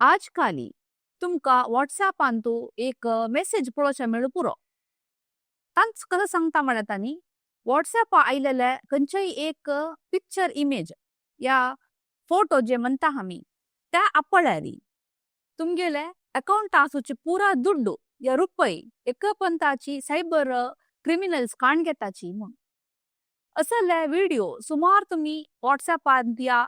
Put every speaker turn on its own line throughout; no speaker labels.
आजकाली तुमकां व्हॉट्सॲपांतू एक मेसेज पळोवच्या मेळू पुरो. तांच कसं सांगता म्हळ्यार तांणी व्हॉट्सॲपा आयलेले खंयचेय एक पिक्चर, इमेज या फोटो जे म्हणटा आमी, त्या आपळ्यारी तुमगेले अकाउंट आसूचे पुरा दुड्डू या रुपये एक पंताची सायबर क्रिमिनल्स काण घेताची म्हूण. असले व्हिडिओ सुमार तुम्ही व्हॉट्सॲपांत या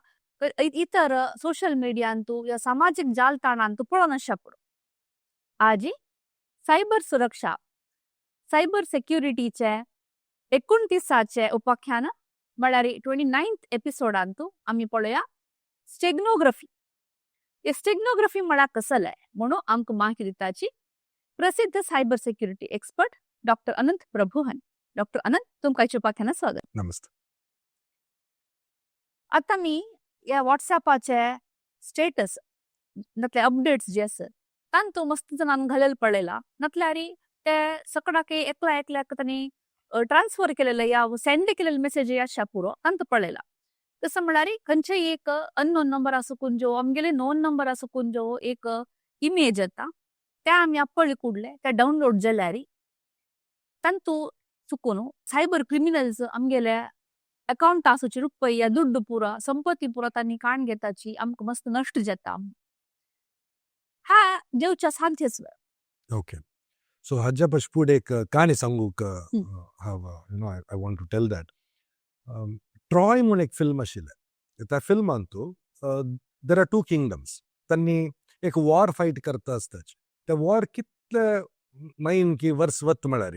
इतर सोशल मीडियांतू या सामाजिक जालताणांतू पळोवन आसच्या पुरो. आजी सायबर सुरक्षा, सायबर सेक्युरिटीचे 29चे उपाख्यान म्हळ्यार 29th एपिसोडांतू आमी पळोवया स्टेग्नोग्राफी. हे स्टेग्नोग्राफी म्हळ्यार कसलें म्हणून आमकां म्हायती दिताची प्रसिद्ध cyber security expert doctor Anant Prabhu हांणी. डॉक्टर अनंत, तुमकां आयच्या उपाख्यानात स्वागत.
नमस्ते.
आता मी या व्हॉट्सॲपाचे स्टेटस नातले अपडेट्स जे आसत तांतू मस्त जाणांक घालेले पळयला, नातल्यार ते सकडाक एकल्या एकल्याक तांणी ट्रान्सफर केलेले या सेंड केलेले मेसेज आसच्या पुरो, तांतू पळयला. तसं म्हळ्यार खंयचेय एक अननोन नंबर आसूं जो आमगेले नोन नंबर आसूं जो एक इमेज येता, त्या आमी आपळी कुडले ते डावनलोड जाल्यार तांतू चुकून सायबर क्रिमिनल्स आमगेले अकाउंट आसूचे रुपये या दुड्डू पुरा, संपत्ती पुरा तांणी काण घेताची, आमकां मस्त नश्ट जाता. हा जेवच्या साध्यच.
ओके, सो हाज्या पश फुडें एक काणी सांगूक हांव I want to tell that Troy म्हूण एक फिल्म आशिल्लें. त्या फिल्मांतू there are two kingdoms. तांणी एक वॉर फायट करता आसताची. त्या वॉर कितले म्हयन की वर्स वत म्हळ्यार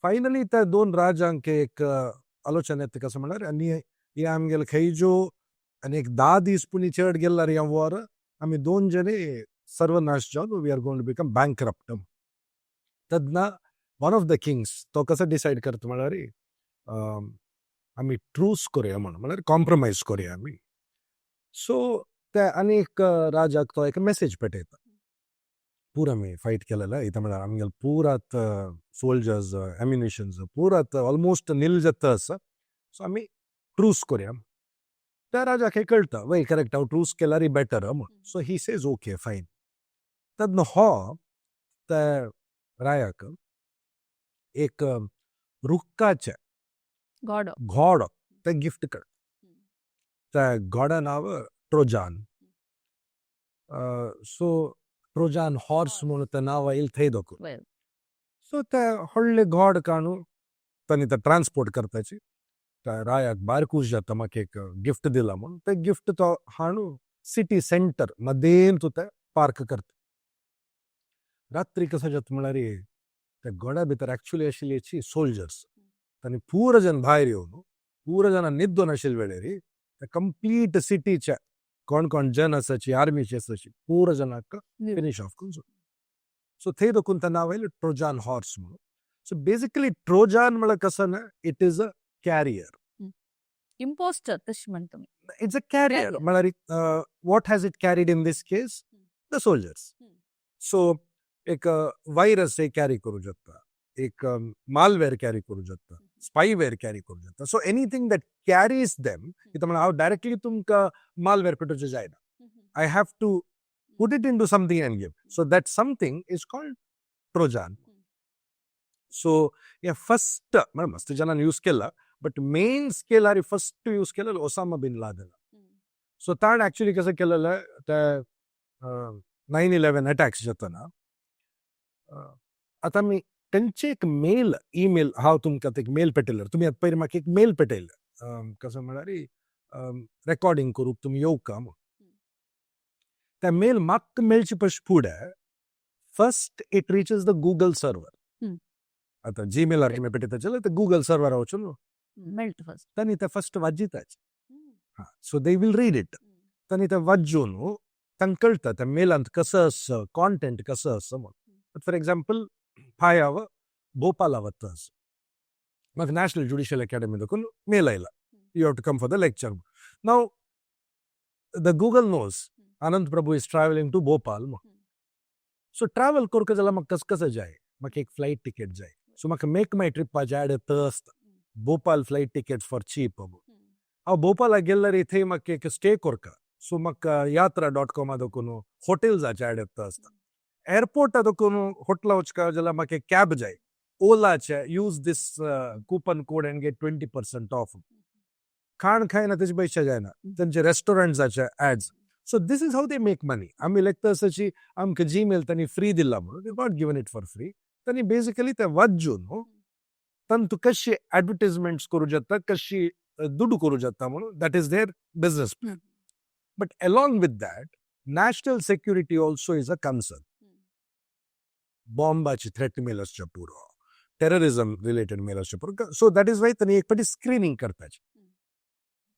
फायनली त्या दोन राजांक एक आलोचना येता. कसं म्हळ्यार आनी हे आमगेले खंयज्यो आनी एक 10 दीस पुणी चड गेल्यार ह्या वॉर आमी दोन जणी सर्वनाश जावन we are going to become bankrupt. तेन्ना वन ऑफ the Kings तो कसो डिसायड करता म्हळ्यार आमी ट्रूस करुया म्हणून, म्हळ्यार कॉम्प्रोमायज करुया आमी. सो ते आनी एक राजाक तो एक मेसेज पेटयता, पूरा आमी फायट केलेला इथं म्हळ्यार आमगेले पुरात सोल्जर्स, एम्युनिशन्स पुरात ऑलमोस्ट नील जाता आसा, सो आमी ट्रूस करुया. त्या राजाक हे कळटा, वय करेक्ट, हांव ट्रूस केल्यार बेटर म्हूण. So he says, "Okay, fine." तेन्ना हो त्या रायाक एक रुखाचें
घोडो.
घोडो ते गिफ्ट करता. त्या घोड्या नांव ट्रोजान. सो ट्रोजान हॉर्स म्हणून ते नांव आयल थंय दाखोवन. सो ते व्हडले घोड काडून तांणी ते ट्रान्सपोर्ट करताची. त्या रायाक भायर खूश जाता, म्हाका एक गिफ्ट दिला म्हूण. ते गिफ्ट तो हाणू सिटी सेंटर मदेन तूं ते पार्क करता. रात्री कसं जाता म्हळ्यार त्या घोड्या भितर एक्चुअली आशिल्ली सोल्जर्स. तांणी पुरा जण भायर येवन पुरा जाणां न्हिदून आशिल्ले वेळेर त्या कंप्लीट सिटीच्या कोण कोण जन आसाची, आर्मीची आसाची, पुरा जणांक फिनिश ऑफ करून. सो थंय देखून तें नांव आयलें ट्रोजान हॉर्स म्हणून. सो बेसिकली ट्रोजान म्हळ्यार कसं ना, it is a carrier.
Impostor तशी म्हणतो मी.
It's a carrier.
Carrier.
म्हळ्यार what has it carried in this case? The soldiers. So एक व्हायरस एक कॅरी करू शकता, एक मालवेअर कॅरी करू शकता, स्पायवेअर कॅरी करू शकता. So anything that carries them. कितें म्हळ्यार हांव डायरेक्टली तुमकां मालवेअर पेटोवचें जायना. I have to put it into something and give. So that something is called Trojan. So हे फर्स्ट म्हळ्यार मस्त जणांनी यूज केला, but main scalar first use केलेलं ओसामा बिन लादन. सो ताणें एक्चुअली कसं केलेलं, ते 9/11 अटॅक्स जाताना आतां आमी तेंचे एक मेल, ईमेल, हांव तुमकां एक मेल पेटयलें, तुमी आतां पयलीं म्हाका एक मेल पेटयलें, कसं म्हळ्यार रेकॉर्डिंग करूंक तुमी येवका म्हूण. त्या मेल म्हाका मेळचे पयशे फुडें first it reaches the Google server. आतां जीमेलार तुमी पेटयता जाल्यार ते गुगल सर्वरा वचून
मेळटा फर्स्ट.
तांणी ते first वाजिताच. So they will read it. तांणी ते वाजून तांकां कळटा त्या मेलांत कसं आसा, कॉन्टेंट कसं आसा म्हूण. फॉर एक्झाम्पल, फाय हांव भोपाला वता आसा, म्हाका नॅशनल ज्युडिशियल अकॅडमी देखून मेल आयला, you have to come for the lecture. Now the Google knows Anant Prabhu is travelling to Bhopal. So travel करूंक जाल्यार म्हाका कसं कसं जाय, म्हाका एक फ्लायट तिकेट जाय. सो म्हाका मेक माय ट्रिपाचे ऍड येता आसता, Bhopal flight ticket for cheap. हांव भोपाला गेल्यार थंय म्हाका एक स्टे करका. सो म्हाका यात्रा डॉट कॉमा देखून हॉटेल्साचे ॲड येता आसता. एअरपोर्टा देखून हॉटेला वचका जाल्यार म्हाका एक कॅब जाय, ओलाचे, use this coupon code and get 20% off. खाण खायना तेजे पयशे जायना, तेंचे रेस्टॉरंट्साचे ads. So this is how they make money. आमी लेखता आसाची आमकां जीमेल तांणी फ्री दिला म्हणून. They not given it for free. तांणी बेसिकली ते वाज्जू न्हू, तांतू कशी ऍडवर्टिजमेंट्स करूं जाता, कशी दुडू करूं जाता म्हणून. That is their business plan. But along with that, national security also is a concern. बॉम्बाची threat mail आसच्या पुरो, टेररिझम रिलेटेड मेल आसच्या पुरो. सो that is why तांणी एक फावटी screening करताची.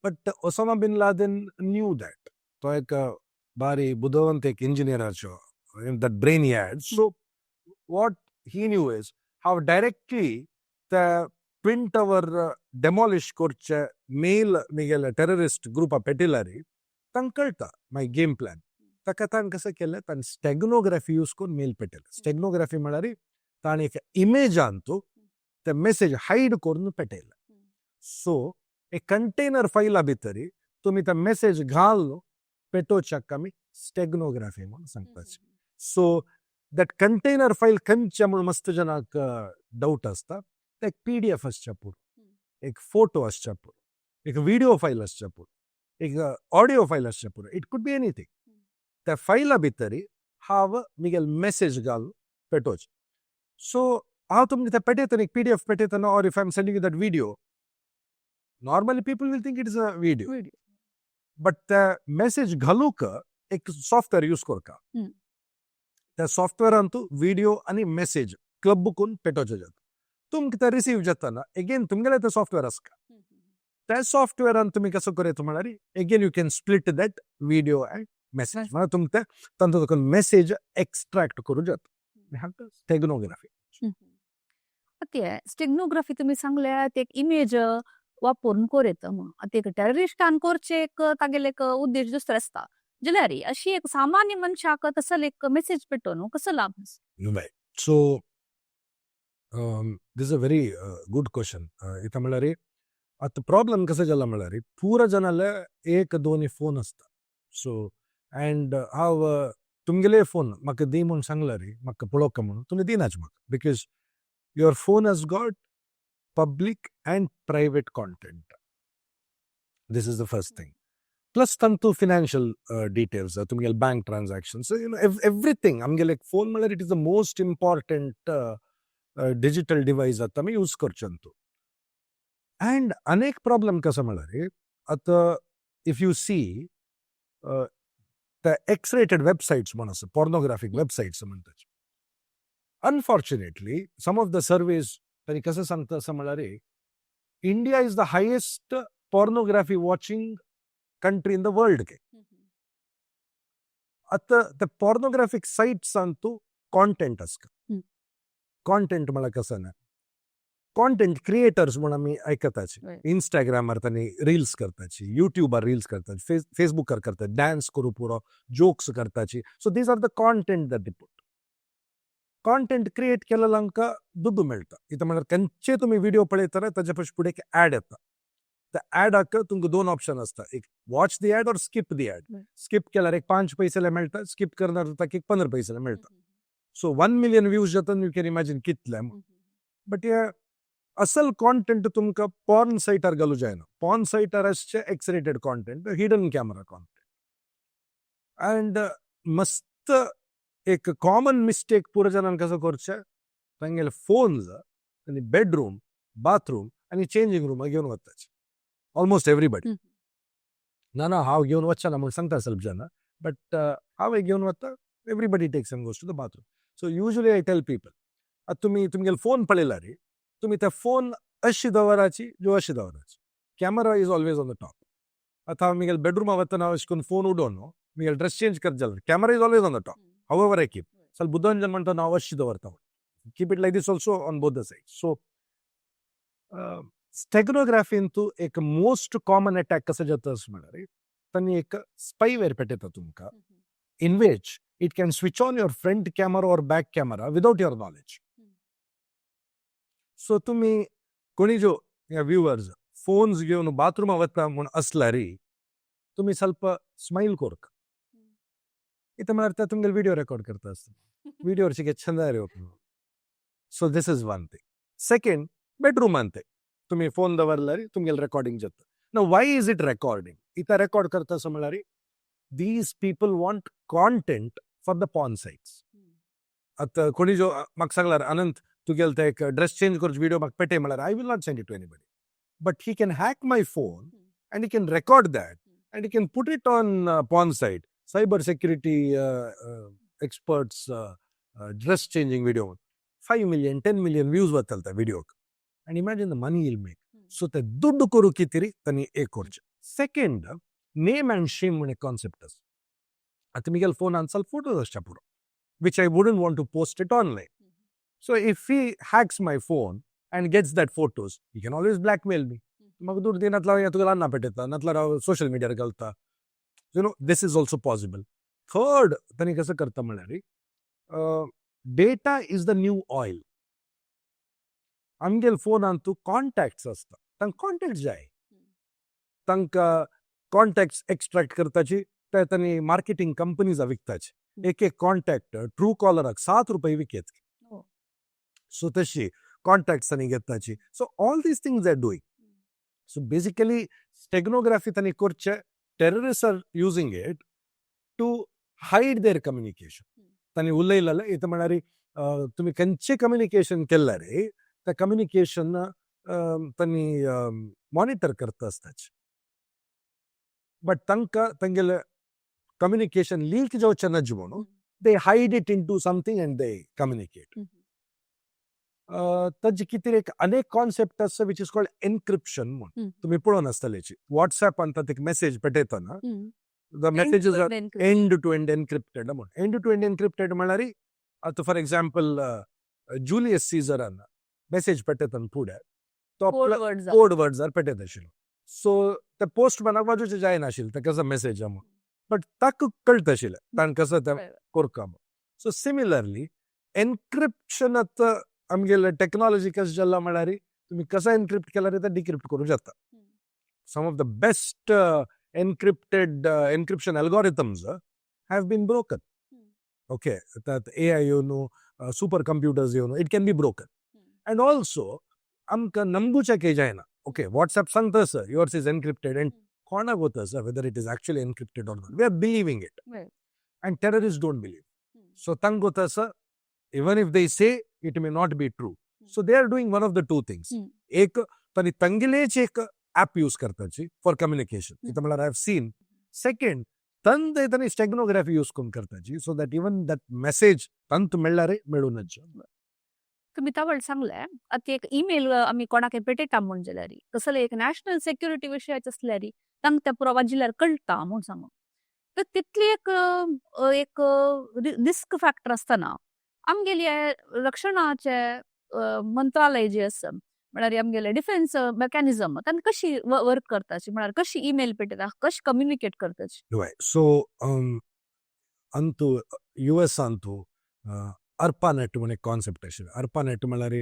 But Osama bin Laden knew that. तो एक बारी बुदवंत एक इंजिनियराचो, that brain he had. So what he knew is how directly the Twin Tower demolish करचे मेल मिगेले टेररिस्ट ग्रुपा पेटिलारी तांकां कळटा माय गेम प्लॅन. ताका ताणें कसं केलें, ताणें स्टेग्नोग्राफी यूज करून मेल पेटयलें. स्टेग्नोग्राफी म्हळ्यार ताणें एक इमेजान तूं ते मेसेज हायड करून पेटयलें. सो एक कंटेनर फायला भितरी तुमी ते मेसेज घाल पेटोवच्याक आमी स्टेग्नोग्राफी म्हणून सांगताची. सो that container file खंयचे म्हणून मस्त जणांक डाऊट आसता. ते एक पीडीएफ आसच्या पुरो, एक फोटो आसच्या पुरो, एक व्हिडिओ फायल आसच्या पुरो, एक ऑडिओ फायल आसच्या पुरो. It could be anything. त्या फायला भितरी हांव मिगेल मेसेज घाल पेटोवचें. सो हांव तुमकां ते पेटयतना, एक PDF पेटयतना, or if I am sending you that video, normally people will think it is a video.
Video.
But त्या मेसेज घालूक एक सॉफ्टवेअर यूज करता. त्या सॉफ्टवेअरान तूं व्हिडिओ आनी मेसेज क्लब करून पेटोवचें जाता. तुमकां ते रिसीव जाताना एगेन तुमगेलें तें सॉफ्टवेअर आसता. त्या सॉफ्टवेअरान तुमी कसो करयता म्हळ्यार, again you can split that video and message. म्हळ्यार तुमकां ते तांचो तुका मेसेज एक्स्ट्रॅक्ट करूं जाता. हाका स्टेग्नोग्राफी.
ते स्टेग्नोग्राफी तुमी सांगल्या, ते एक इमेज वापरून करयता म्हणून. आतां एक टेररिस्टान करचे एक तागेले एक उद्देश दुसरो आसता, जाल्यार अशी एक सामान्य मनशाक तसले एक मेसेज पेटोवन कसो लाभ?
Right. So, this is a very good question. इथं म्हळ्यार आतां प्रॉब्लम कसं जाला म्हळ्यार, पुरा जणाले एक दोन फोन आसता. सो अँड हांव तुमगेले फोन म्हाका दी म्हूण सांगला रे, म्हाका पळोवका म्हणून, तुमी दिनाच म्हाका, because your phone has got public and private content. This is the first thing. Plus तांतू financial details, तुमगेले bank transactions, everything. आमगेले फोन म्हळ्यार it is the most important digital device आतां आमी यूज करचे. अँड अनेक प्रॉब्लम कसो म्हळ्यार, आतां if you see the X rated websites म्हण आसा, पॉर्नोग्राफीक वेबसायट्स म्हणटात. Unfortunately, some of the surveys तांणी कसं सांगता असं म्हळ्यार, India is the highest pornography watching country in the world K. आतां ते पॉर्नोग्राफीक सायट्सान तूं कॉन्टेंट आसता. कॉन्टेंट म्हळ्यार कसं ना, कॉन्टेंट क्रिएटर्स म्हूण आमी आयकताची. इंस्टाग्रामार तांणी रिल्स करताची, युट्यूबार रिल्स करतात, फेसबुकार करतात, डान्स करूं पुरो, jokes करताची. So these are the content that they put. Content create केलेल्या आमकां दुड्डू मेळटा. इथं म्हळ्यार खंयचे तुमी व्हिडिओ पळयतना ताच्या पयलीं फुडें एक ऍड येता. त्या ऍडाक तुमकां दोन ऑप्शन आसता, एक watch the ad or skip the ad. Skip केल्यार एक 5 पैसे मेळटा, स्कीप करणार ताका एक 15 पैसे मेळटा. सो 1 मिलियन व्ह्यूज जाता, you can imagine कितले. बट हे असल कॉन्टेंट तुमकां पॉर्न सायटार घालूं जायना. पॉर्न सायटार आसचे X rated content, hidden camera content. And मस्त एक कॉमन मिस्टेक पुरो जाणांक कसो करचें, तांगेले फोन्स आनी बेडरूम, बाथरूम आनी चेंजींग रुमाक घेवन वताचे ऑलमोस्ट एवरीबडी. ना ना, हांव घेवन वचना म्हणून सांगता सल्प जाणां, बट हांव घेवन वता. Everybody takes and goes to the bathroom. So usually I tell people, आतां तुमी तुमगेले फोन पळयला रे, तुमी त्या फोन अशी दवराची जो अशी दवराची, camera is always on the top. आतां हांव म्हगेल्या बेडरुमा वतना हांव अशें करून फोन उडोवन न्हू म्हगेले ड्रेस चेंज करत जाल्यार camera is always on the top, however I keep. सल बुदवंत जन म्हणटा, हांव अशी दवरता. Keep it like this also on both the side. So स्टेग्नोग्राफीन तूं एक मोस्ट कॉमन अटॅक कसो जाता अशें म्हळ्यार, तांणी एक स्पायवेर पेटयता तुमकां, in which it can switch on your front camera or back camera without your knowledge. So तुम्ही कोणी जो व्ह्युअर्स फोन्स घेवन बाथरुमा वता म्हूण आसल्यार तुमी ಸ್ವಲ್ಪ स्माईल कोरक. इथं म्हळ्यार तुमगेले व्हिडिओ रेकॉर्ड करता आसता, video Chand. So this is one thing. Second, बेडरूमान ते तुमी फोन दवरल्यार तुमगेले रेकॉर्डिंग जाता. Now, why is it recording? इथं रेकॉर्ड करता असं म्हळ्यार these people want content for the porn sites. आतां कोणी जो म्हाका सांगल्यार, "अनंत, तुगेले ते एक ड्रेस चेंज करचे व्हिडिओ म्हाका पेटे" म्हळ्यार I will not send it to anybody, but he can hack my phone and he can record that and he can put it on porn site, "cyber security experts dress changing video". 5 million, 10 million views वतल त्या व्हिडिओक and imagine the money he'll make. So ते दुड्ಡು करू कितें तांणी एक करचें. Second, नेम and shame म्हण एक कॉन्सेप्ट आसा. आतां मिगेल फोनान ಸ್ವಲ್ಪ फोटोज आसच्या पुरो which I wouldn't want to post it online. So if he hacks my phone and gets that photos, he can always blackmail me. म्हाका दुड्ड दी, नातल्यार तुका अन्ना पेटयता, नातल्यार हांव सोशल मिडियार घालता. You know this is also possible. Third, तांणी कसं करता म्हळ्यार data is the new oil. आमगेल फोनान तूं कॉन्टॅक्ट्स आसता, तांकां कॉन्टॅक्ट जाय. तांकां कॉन्टॅक्ट्स एक्स्ट्रॅक्ट करताची, ते तांणी मार्केटिंग कंपनीजा विकताची. एक एक कॉन्टॅक्ट ट्रू कॉलराक 7 रुपये विकेत. सो तशी कॉन्टॅक्ट्स तांणी घेताची. So all these things are doing. So basically steganography तांणी करचे, terrorist are using it to hide their communication. तांणी उलयलें इथं म्हळ्यार तुमी खंयचें कम्युनिकेशन केल्लें रे, त्या कम्युनिकेशन तांणी मॉनिटर करता आसताचे, बट तांकां तांगेले कम्युनिकेशन लीक जावचें नज म्हणून they hide it into something and they communicate. ताजे कितें एक अनेक कॉन्सेप्ट आसा which is called encryption म्हूण. तुमी पळोवन आसतलेची, वॉट्सॅपान एक मेसेज पेटयतना the messages are end to end encrypted म्हूण. एंड टू एंड एनक्रिप्टेड म्हळ्यार आतां फॉर एग्जाम्पल जुलियस सीझरान मेसेज पेटयतना फुडें तो कोड वर्ड्सार पेटयत आशिल्लो. सो ते पोस्टमॅनाक वाजोवचें जायनाशिल्लें तें कसो मेसेज म्हूण, बट ताका कळटा आशिल्लें ताणें कसो तें कोरका म्हूण. सो सिमिलरली एनक्रिप्शन आतां आमगेले टॅक्नॉलॉजी कशें जाला म्हळ्यार तुमी कसो एनक्रिप्ट केल्यार तें डिक्रिप्ट करूंक जाता. Some of the best encrypted encryption algorithms have been broken. Okay, that AI super computers, it can be broken. And also, आमकां नंबूच्या काही जायना. ओके, व्हॉट्सॅप सांगता sir yours is encrypted and कोणाक वता sir whether it is actually encrypted or not? We are believing it. And terrorist don't believe. So तांकां वता sir even if they say, it may not be true. So they are doing one of the two things. एक तांणी तंगेलेच एक app use करताची for communication इथं म्हळ्यार I have seen. Second, तंत तांणी steganography use करून करताची so that even that message तंत मेळ्ळ्यार मेळूनच.
तुम्ही तवळ सांगले, आता एक ईमेल आमी कोणाक पेटयता म्हूण जाल्यार कसले एक नॅशनल सेक्युरिटी विशयाचे आसल्यार तांकां त्या पुरो वाजिल्यार कळटा म्हूण सांगू, तर तितली एक एक रिस्क फॅक्टर आसतना आमगेली रक्षणाचे मंत्रालय जे आसा, म्हळ्यार आमगेले डिफेन्स मेकॅनिझम, तांकां कशी वर्क करताची, म्हळ्यार कशी ईमेल पेटयता, कशी communicate करताची?
So Antu U S Antu ARPANET म्हूण एक कॉन्सेप्ट आशिल्लो. अर्पानेट म्हळ्यार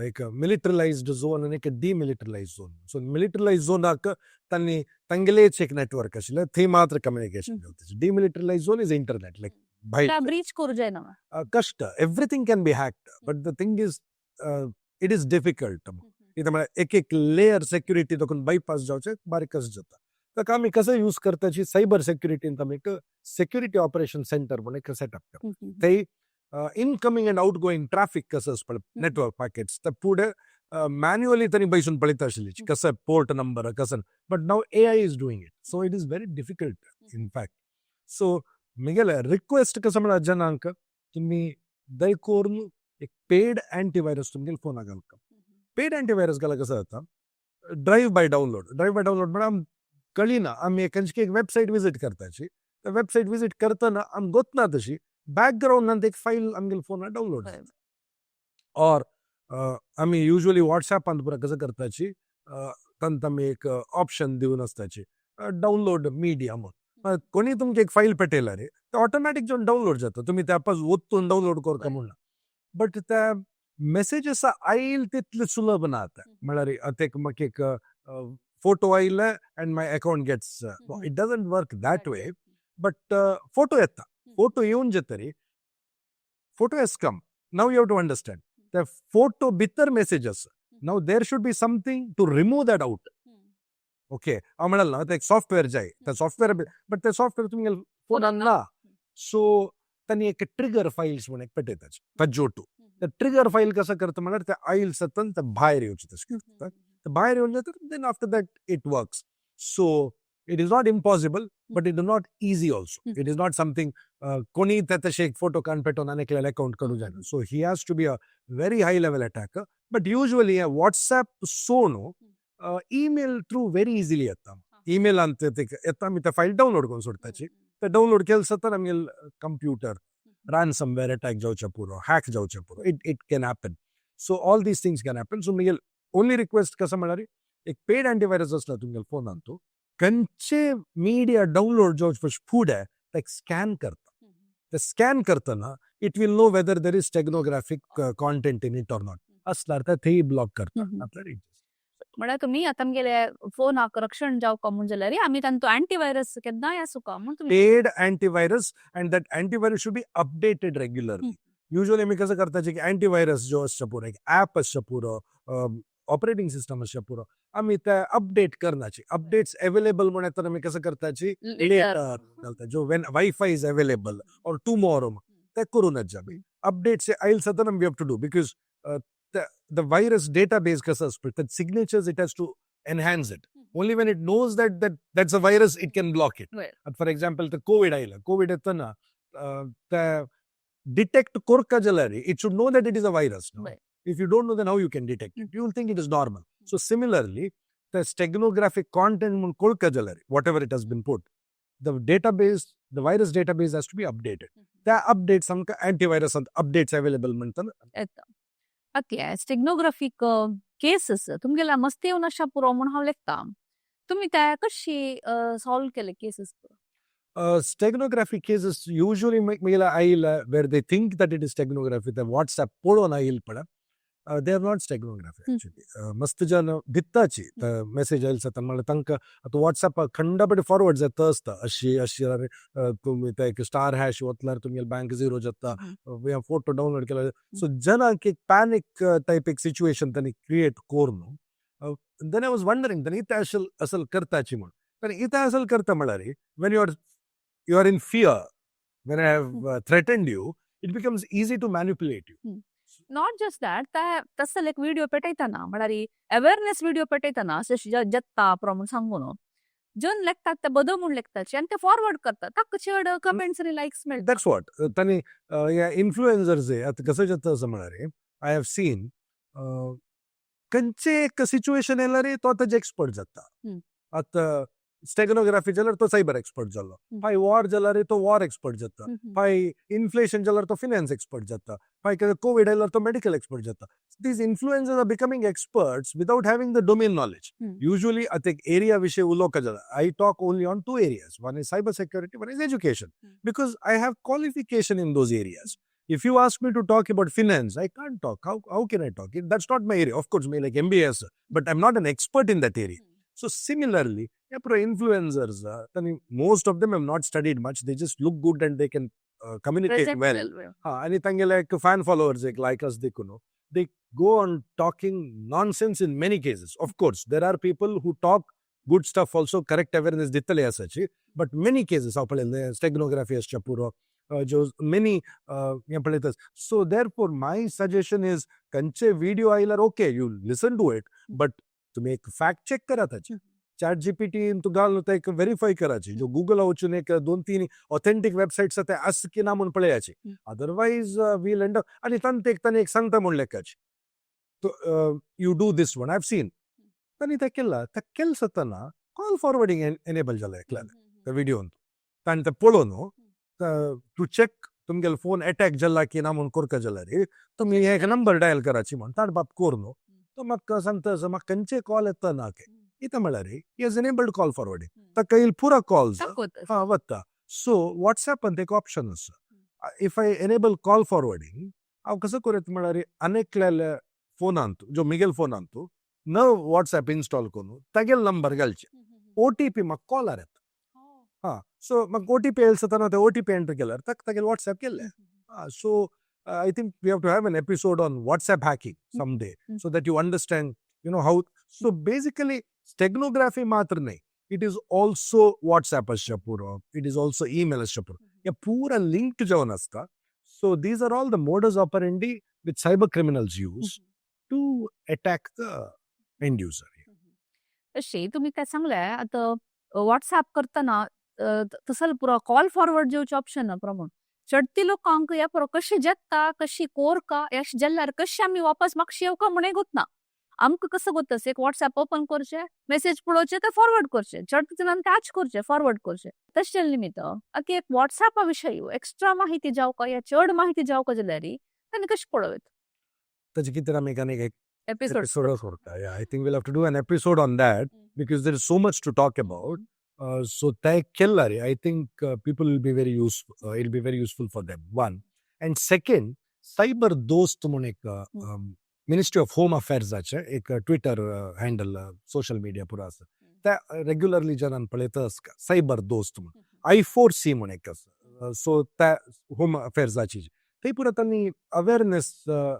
एक मिलिटरायज्ड झोन आनी एक डिमिलिटरायज्ड झोन. सो मिलिटरायज्ड झोनाक तांणी तांगेलेच एक नेटवर्क आशिल्लें, थंय मात्र कम्युनिकेशन चलता. Demilitarized zone is internet, like भायर.
ब्रीच करू जायना?
कष्ट, everything can be hacked, but the thing is it is difficult. कितें म्हळ्यार एक एक लेयर सेक्युरिटी दोकून बायपास जावचें बारीक कशें जाता. ताका आमी कसो यूज करताची, सायबर सेक्युरिटीन आमी एक सेक्युरिटी ऑपरेशन सेंटर म्हूण एक सेटअप करता. थंय incoming and out going traffic कसं आसा पळय, नेटवर्क पॅकेट्स, ते फुडें मॅन्युअली तांणी बैसून पळयता आशिल्ली कसं पोर्ट नंबर कसं, but now AI is doing it, so it is very difficult in fact. So मिगेले रिक्वेस्ट कसं म्हळ्यार जनांक तुमी दय करून एक पेड अँटीव्हायरस तुमगेले फोनाक घालता. पेड अँटीव्हायरस घाल्यार कसं जाता, drive by download. Drive by download म्हळ्यार आम कळिना, आमी खंयची एक वेबसायट विजीट करताची, त्या वेबसायट विजीट करतना आम गोतना तशी बॅकग्रावंडान एक फायल आमगेले फोनार डावनलोड जाता. ऑर आमी युजली वॉट्सॅपान पुरा कसं करताची, तांकां आमी एक ऑप्शन दिवन आसताची, डावनलोड मिडिया म्हूण. कोणी तुमकां एक फायल पेटयला रे, ते ऑटोमॅटीक जावन डावनलोड जाता. तुमी त्या पास वचून डावनलोड करता म्हूण ना, बट त्या मेसेजीस आयल तितले सुलभ ना आतां. म्हळ्यार आतां एक म्हाका एक फोटो आयले and my account gets. It doesn't work that way, but photo येता. फोटो येवन जातरी photo has come. Now you have to understand ते फोटो भितर मेसेज आसा. Now there should be something to remove that out. Okay, हांव म्हणलें ना, ते एक सॉफ्टवेअर जाय. ते सॉफ्टवेअर, बट ते सॉफ्टवेअर तुमगे फोनान ना. सो तांणी एक ट्रिगर फायल्स म्हूण एक पेटयताचे ताज्योटू. ते ट्रिगर फायल कसं करता म्हळ्यार, ते आयल सतन ते भायर येवचे तशें करता. ते भायर येवन जाता, then after that it works. So it is not impossible, but it is not easy also. It is not something कोणी ते तशें एक फोटो काडून पेटोवन आनी एकल्याले अकाउंट करूं जायना. So he has to be a very high level attacker. But usually WhatsApp सोडून ईमेल थ्रू व्हेरी इझिली येता. ईमेलान ते येता, आमी ते फायल डावनलोड करून सोडताची. ते डावनलोड केले सतत आमगे कंप्युटर रॅनसमवेअर अटॅक जावचें पुरो, हॅक जावचें पुरो. It can happen. So all these things can happen. So म्हगेल ओनली रिक्वेस्ट कसं म्हळ्यार, एक पेड अँटीव्हायरस आसला तुमगेले फोनान, तूं खंयचे मिडिया डावनलोड जावचे फुडें ते स्कॅन करता. ते स्कॅन करतना it will know whether there is steganographic content in it or not. असल्यार ते थंय ब्लॉक करता. नाल्यार it
म्हळ्यार तुमी आतां आमगेले फोनाक रक्षण जावका म्हूण जाल्यार आमी तांचो अँटीव्हायरस केन्नाय आसूका म्हूण तुमी
Paid antivirus, and that antivirus should be updated regularly. Usually आमी कसं करताचे की अँटीव्हायरस जो आसता पुरो, एक ॲप आसता पुरो, ऑपरेटिंग सिस्टम आसता पुरो, आमी ते अपडेट करनाची. अपडेट्स अवेलेबल म्हूण येतना आमी कसं करताची, लेटर घालता, जो when WiFi is available or tomorrow. ते करूनच आमी अपडेट्स आयल सतत we have to do, because the virus database कसं असतं, that signatures, it has to enhance it. Only when it knows that that's a virus, it can block it. For example, the COVID आयला. Covid येतना ते detect करका जाल्यार it should know that it is a virus. If you don't know, then how you can detect it? You will think it is normal. So similarly, the steganographic content म्हूण कळका जाल्यार, whatever it has been put, the database, the virus database has to be updated. त्या updates आमकां antivirus updates available म्हणटाना
येता. Okay, स्टेगनोग्राफीक cases तुमगेल्या मस्ती येवन अशा पुरो म्हूण हांव लेखता. तुमी ते कशी सॉल्व केले cases?
Steganography cases usually म्हगेल्या आयला where they think that it is steganography, ते WhatsApp पळोवन आयल पळय, they are not steganography actually. मस्त जन भित्ताची मेसेज आयल जाता. म्हणल्यार तांकां आतां वॉट्सॅप खंडपणी फॉरवर्ड जाता आसता. अशी अशी तुमी ते एक स्टार हॅश वतल्यार तुमगेले बँक झिरो जाता, फोटो डावनलोड केला. सो जनांक एक पॅनिक टायप एक सिच्युएशन तांणी क्रिएट करून, then I was wondering तांणी इतें असल असल करताची म्हूण. आनी इतें असल करता म्हळ्यार, when you are in fear, when I have threatened you, it becomes easy to manipulate you.
Not just that, ते तसले एक व्हिडिओ पेटयतना, म्हळ्यार अवेअरनेस व्हिडिओ पेटयतना अशें जत्ता पुरो म्हूण सांगून जन लेखतात, ते बदल म्हूण लेखताचे आनी ते फॉरवर्ड करतात. ताका चड कमेंट्स आनी लायक्स मेळटा.
That's what. तांणी ह्या इन्फ्लुएन्सर्स आतां कसं जाता असं म्हळ्यार, I have seen, खंयचे एक सिच्युएशन येयल्यार तो ताजे एक्सपर्ट जाता. आतां स्टेगनोग्राफी जाल्यार तो सायबर एक्सपर्ट जालो. फाय वॉर जाल्यार तो वॉर एक्सपर्ट जाता. फाय इन्फ्लेशन जाल्यार तो फिनान्स एक्सपर्ट जाता. फाय कोवीड आयल्यार तो मेडिकल एक्सपर्ट जाता. These influencers are becoming experts without having the domain knowledge. Usually आतां एक एरिया विशय उलोवंक जाल्यार, I talk only on two areas: one is cyber security, one is education, because I have qualification in those areas. If you ask me to talk about finance, I can't talk. How can I talk? That's not my area. Of course, me like MBS, but I'm not an expert in that area. So similarly, yeah, pro influencers, most of them have not studied much. They just look good and they can communicate
Present
well.
Well.
हा, आणि तांगेले एक fan followers एक लायकर्स देखून they go on talking nonsense in many cases. Of course, there are people who talk good stuff also, correct awareness दितले आसाची, but many cases हांव पळयलें, स्टेगनोग्राफी आसच्या पुरो, ज्यो मेनी हें पळयता. So therefore my suggestion is, खंयचे व्हिडिओ आयल्यार, okay, you listen to it, but तुमी एक फॅक्ट चेक करा ताची. चॅट जीपीटी तूं घाल ते एक व्हेरीफाय कराची. जो गुगला वचून एक दोन तीन ऑथेंटीक वेबसायट्स ते आसा की ना म्हूण पळयाची. अदरवायज वील एंड आनी तांकां एक तांणी एक सांगता म्हूण लेखाची, you do this one. I have seen, तांणी तें केलां. तें केलें जातना कॉल फॉरवर्डींग एनेबल जाला एकल्यान त्या व्हिडियोन. ताणें तें पळोवन टू चॅक तुमगेलो फोन अटॅक जाला की ना म्हूण करता जाल्यार, तुमी एक नंबर डायल कराची म्हूण. ताणें बाब करून तो म्हाका सांगता, म्हाका खंयचे कॉल येता ना कितें म्हळ्यार, he has enabled call forwarding. ताका येयल पुरो कॉल्स
दाखोवता.
हा, वता. सो वॉट्सॅपान एक ऑप्शन आसा. If I enable call forwarding, हांव कसो करूं म्हळ्यार, आनी एकल्याल्या फोनांत, जो मिगेल फोनांत न वॉट्सॅप इन्स्टॉल करून तागेले नंबर घालचे, ओटीपी म्हाका कॉलर येता. हा, सो म्हाका ओटीपी येयले जाताना ते ओटीपी एंटर केल्यार ताका तागेले वॉट्सॅप केल्ले. So I think we have to have an episode on WhatsApp hacking some day so that you understand how. So basically steganography मात्र न्हय, it is also WhatsApp आसचें पुरो, it is also email आसचें पुरो, हे पुरा linked जावन आसता. So these are all the modus operandi which cyber criminals use to attack the end user.
अशी तुम्ही काय सांगले, आता व्हॉट्सॅप करतना तसल पुरो कॉल फॉरवर्ड जेवचे ऑप्शन ना प्रमाण चडती लोकांक या पुरो कशें जेत्ता, कशी कोरका अशें जाल्यार कशें आमी वापस मागशी येवका म्हण गोतना. आमकां कसो गोत्ता, एक व्हॉट्सॅप ओपन करचें, मेसेज पळोवचें, ते फॉरवर्ड करचें. चडते जाणांनी त्याच करचें, फॉरवर्ड करचें. तशें निमित्त आतां एक व्हॉट्सॅपा विशयी एक्स्ट्रा माहिती जावका या चड माहिती जावका जाल्यार तांणी कशें पळोवं?
ताचे कितें आमी आनीक एक
एपिसोड
episode करता. Yeah, I think we'll have to do an episode on that because there is so much to talk about. So ते केल्यार I think people will be very useful. It'll be very useful for them. One and second, Cyber Dost म्हूण एक ministry of home अफेर्साचे एक Twitter handle, social media पुरो आसा. ते regularly जनान पळयता आसता सायबर दोस्त म्हूण. I4C म्हूण एक आसा. सो त्या होम अफेर्साची ते पुरो तांणी अवेरनेस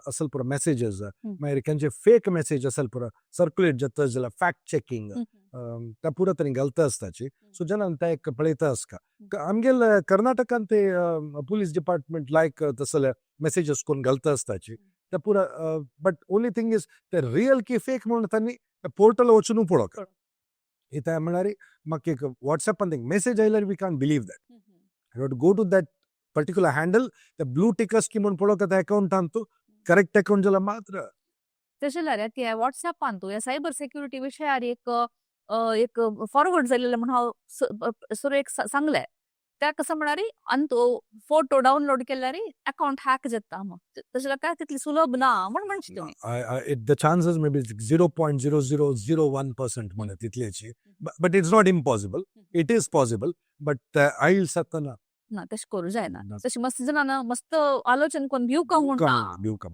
असल पुरो मेसेजेस, मागीर खंयचे फेक मेसेज असल पुरो सर्क्युलेट जाता जाल्यार फॅक्ट चेकिंग त्या पुरो तांणी घालता आसताची. सो जनान ते एक पळयता आसता. आमगेले कर्नाटकान ते पुलीस डिपार्टमेंट लायक तसले मेसेजेस कोण घालता आसताची ते पुरा. बट ओनली थिंग is ते रियल की फेक म्हणून तांणी पोर्टल वचून पळोवंक इथे. म्हळ्यार म्हाका एक वॉट्सॅपान एक मेसेज आयल्यार we can't believe that. You have to go to that particular handle, ते ब्लू टिकर्स की म्हूण पळोवंक त्या अकाउंटान तूं करेक्ट अकाउंट जाल्यार मात्र.
तशें जाल्यार ते व्हॉट्सॅपान तूं या सायबर सेक्युरिटी विशयार एक एक फॉरवर्ड जालेलें म्हूण हांव सुरू एक सांगलें, त्या कसं म्हळ्यार आनी तो फोटो डावनलोड केल्यार अकाउंट हॅक जाता म्हूण. तशें जाल्यार काय तितली सुलभ ना म्हूण म्हणचे तुमी?
The chances may be 0.0001% म्हण तितल्याची, but it's not impossible. It is possible, but आयल जाताना.
ना, तशें करूं जायना.
ना.
तशें मस्त जाणां मस्त आलोचन करून भिवका म्हूण ना.
भिवका.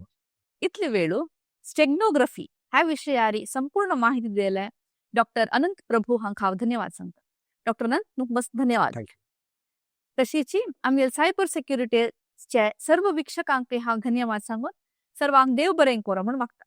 इतले वेळू स्टेग्नोग्राफी ह्या विशयारी संपूर्ण माहिती दिले डॉक्टर अनंत प्रभू हांकां हांव धन्यवाद सांगता. डॉक्टर अनंत, तुमकां मस्त धन्यवाद.
Thank.
तशीच आमगे सायबर सेक्युरिटीचे सर्व वीक्षकांक हांव धन्यवाद सांगून सर्वांक देव बरें करो म्हूण मागता.